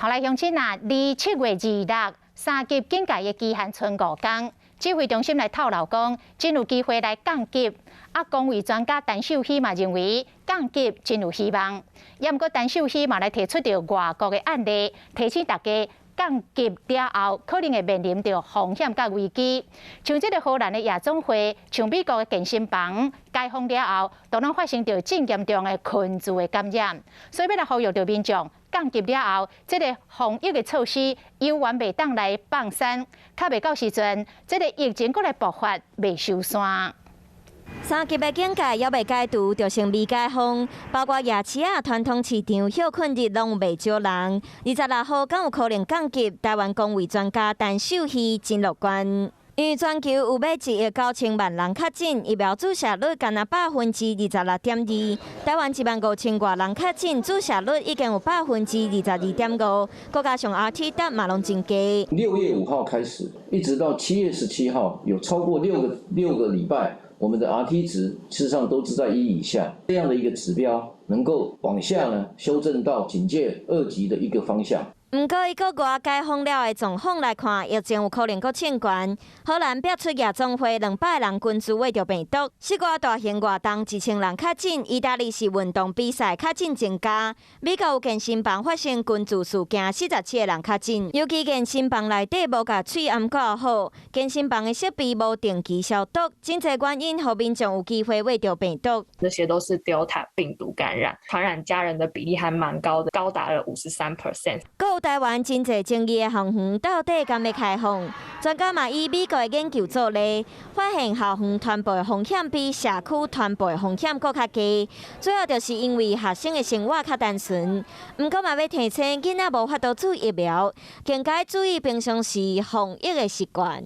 好來，鄉親啊，離7月26三級警戒的期限賰5工，指揮中心來透露講，真有機會來降級。啊，公衛專家陳秀熙嘛認為降級真有希望。也毋過陳秀熙嘛來提出著外國的案例，提醒大家降級了後可能會面臨著風險佮危機。像這个荷蘭的夜總會，像美國的健身房解封了後，都攏發生著真嚴重的群聚的感染。所以欲來呼籲著民眾降級了後，這个防疫的措施猶原袂當來放鬆，較袂到時陣，這个疫情閣來爆發，袂收山。三級的警戒猶未解除，就先未解封，包括夜市仔、傳統市場、歇睏日攏有袂少人。26號敢有可能降級？台灣公衛專家陳秀熙真樂觀，因為全球有欲1億9千萬人確診，疫苗注射率干焦26.2%。台灣1萬5千外人確診，注射率已經有22.5%，閣加上 RT 值嘛攏真低。 6月5號開始，一直到7月17號，有超過六個禮拜。我們的 RT 值事實上都是在1以下，這樣的一個指標能夠往下呢修正到警戒2級的一個方向。毋過，以國外解封了的狀況來看，疫情有可能閣衝懸。荷蘭爆出夜總會200人群聚穢著病毒，室外大型活動1000人確診。意大利是運動比賽確診增加。美國有健身房發生群聚事件，47個人確診。尤其健身房內底無共喙罨蓋好，健身房的設備無定期消毒，真濟原因，予民眾有機會穢著病毒。這些都是 Delta 病毒感染，傳染家人的比例還蠻高的，高達了53%。台灣真濟爭議的校園到底敢欲開放？專家嘛以美國的研究做例，發現校園傳播風險比社區傳播風險閣較低，主要就是因為學生的生活較單純。毋過嘛欲提醒囡仔無法度注疫苗，更該注意平常時防疫的習慣。